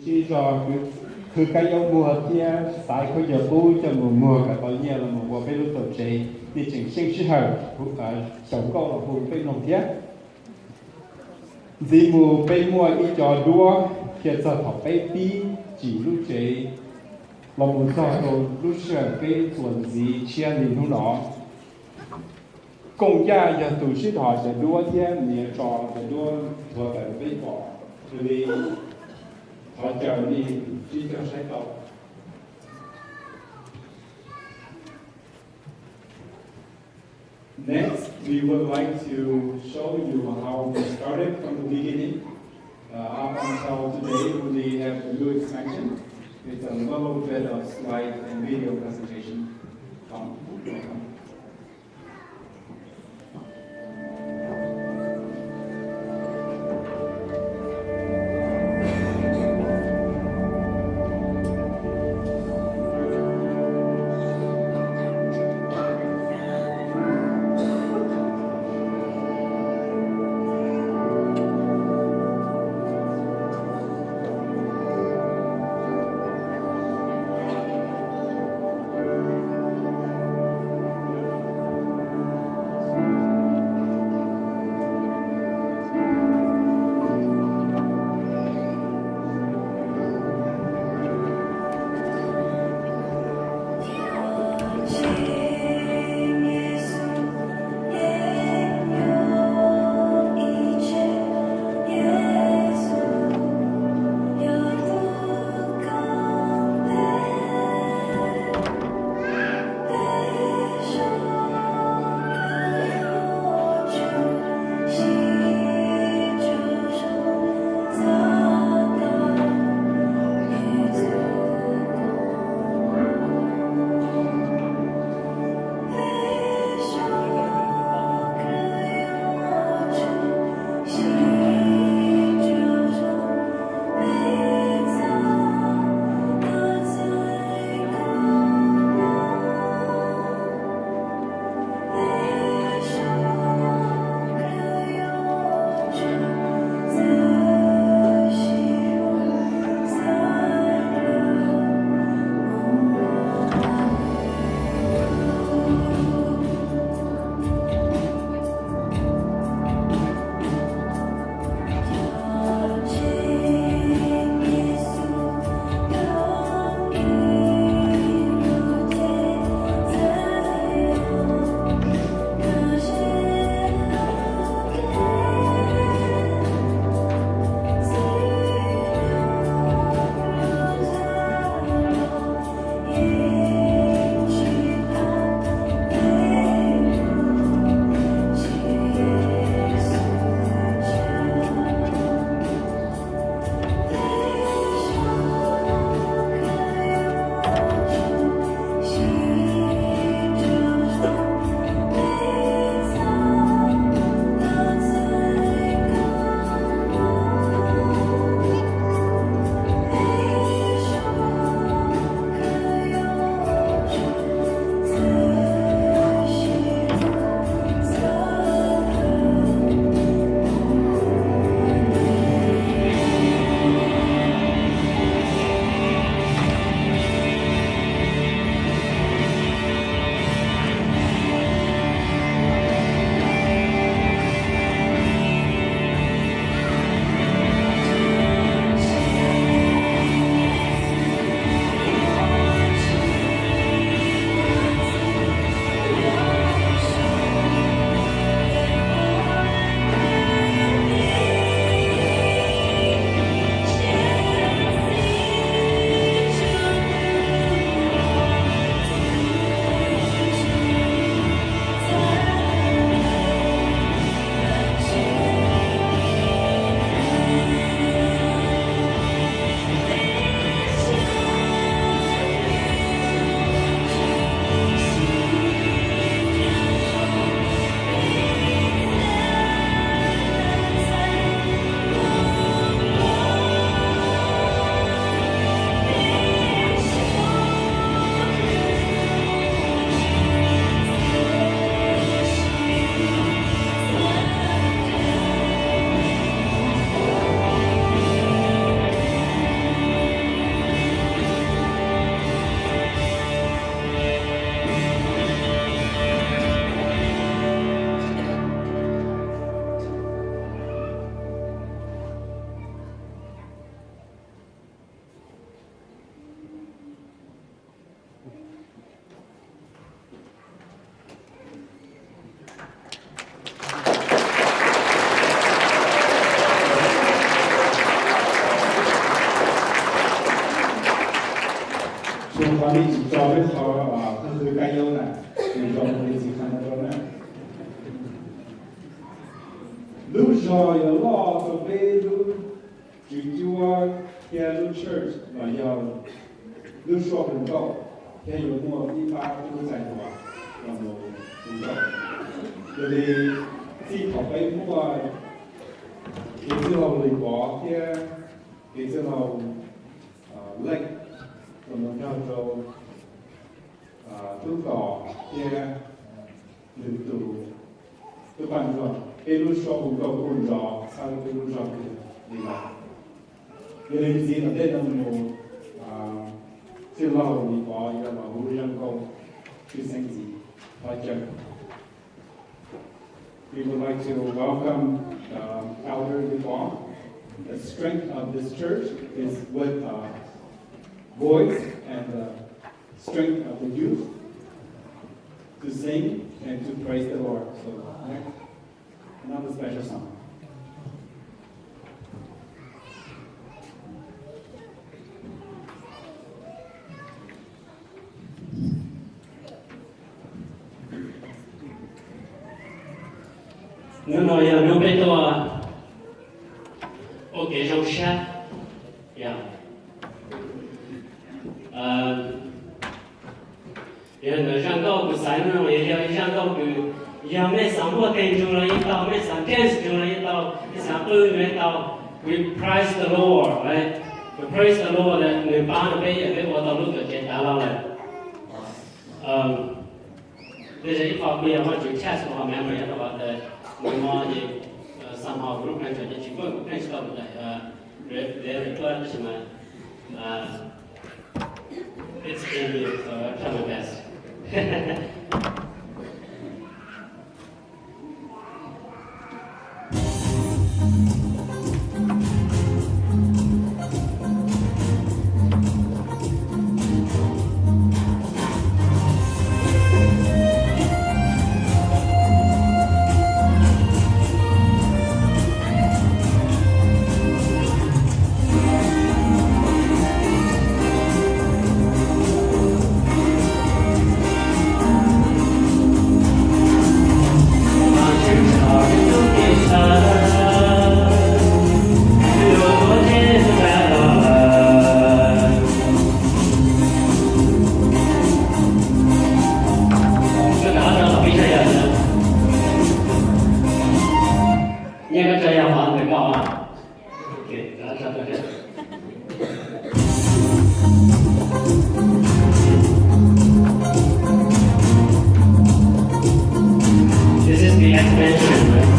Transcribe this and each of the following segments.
Sib zog khwv kab yaub muag thiab xaiv khaub ncaws qub coj mus muag kom tau nyiaj los mus ua peb lub tuam tsev, nej tseem xyeej sij hawm xyaum nkauj los hu peb mloog thiab. Ntxiv mus peb muaj ib co duab qhia txog thaum peb pib tsim lub tsev los mus txog rau lub sij hawm peb txuas ntxiv tshiab li hnub no. Kooj Yaj yog tus sib dhos cov duab thiab nws yuav tso cov duab nthuav tawm rau peb pom. Yog li thov caw nej sib cog saib tau. Next, we would like to show you how we started from the beginning. Uh, up until today, we have a new expansion. It's a little bit of slide and video presentation. Come, welcome. Qhov nej tsis tso peb qhov thawj hwj kab yaub na, nws zoo li txiv qhia no rau na. Lub zog yuav loj txog peb lub tswv cuab thiab lub church los yog lub suab hu nkauj, thiab yuav muaj ib pab tub txais hluas los mus hu nkauj. Yog li txij thaum peb muaj kev txwj laug Lis Pov thiab kev txwj laug Lej los mus nrog rau tub Tom thiab nws tus tub Paj Ntsuag, peb lub suab hu nkauj kuj nrov txhawb peb lub zog li lawm. Yog li ntxiv tom ntej no mus, txwj laug Lis Pov yuav los hu zaj nkauj tshwj xeeb ntxiv. Thov caw. We would like to welcome, uh, Elder Lis Pov. The strength of this church is with, uh, voice and the strength of the youth to sing and to praise the Lord. So, next, another special song. Hnub no yog hnub peb tuaj ua kev zoo siab. Yog, yog ntawm zaj nkauj kuv xaiv hnub no yog ib zaj nkauj kws yog mej xav muaj teg ntsug los yeej tau, mej xav dance ntsug los yeej tau, mej xav qw los yeej tau. We praise the Lord, right? We praise the Lord, nws pab rau peb, peb ua tau lub tuam tsev tav los lawm. Tej zaum ib qho kuj yog Vajtswv test kuv memory rau qhov tias nws mo ces somehow kuv lub pheej tsam ces tsis muaj, kuv pheej tsis tau kuv daim lyric tuaj tab sis mas it's in me, so I try my best. Nyiaj koj tso yog qhov ntawm koj. This is the expansion, right?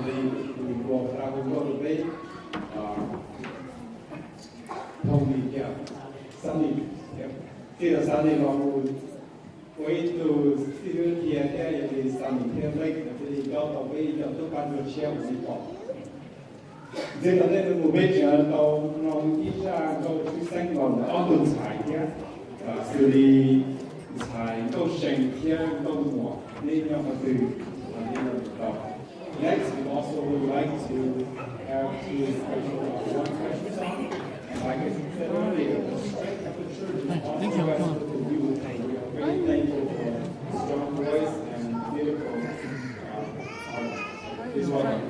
Li kuv ua qhov hu nkauj rau peb, Thoob Lis thiab Xab Nis thiab. Txij thaum Xab Nis los mus, ua ib tug xib hwb thiab, thiab yog li Xab Nis thiab Lej thiaj li nco tau peb ib co tub pab ntsuag tshiab uas nej pom. Ntxiv tom ntej no mus peb tseem tau mloog ib zaj nkauj tshwj xeeb los ntawm ob tug ntxhais thiab, xws li ntxhais Nkauj See thiab Nkauj Muas, nej nyob qhov twg los nej yuav tau. Next, we also would like to have two special, uh, one special song. And like I said earlier, the strength of the church is also as we are very thankful for the strong voice and beautiful, uh, song. Please welcome.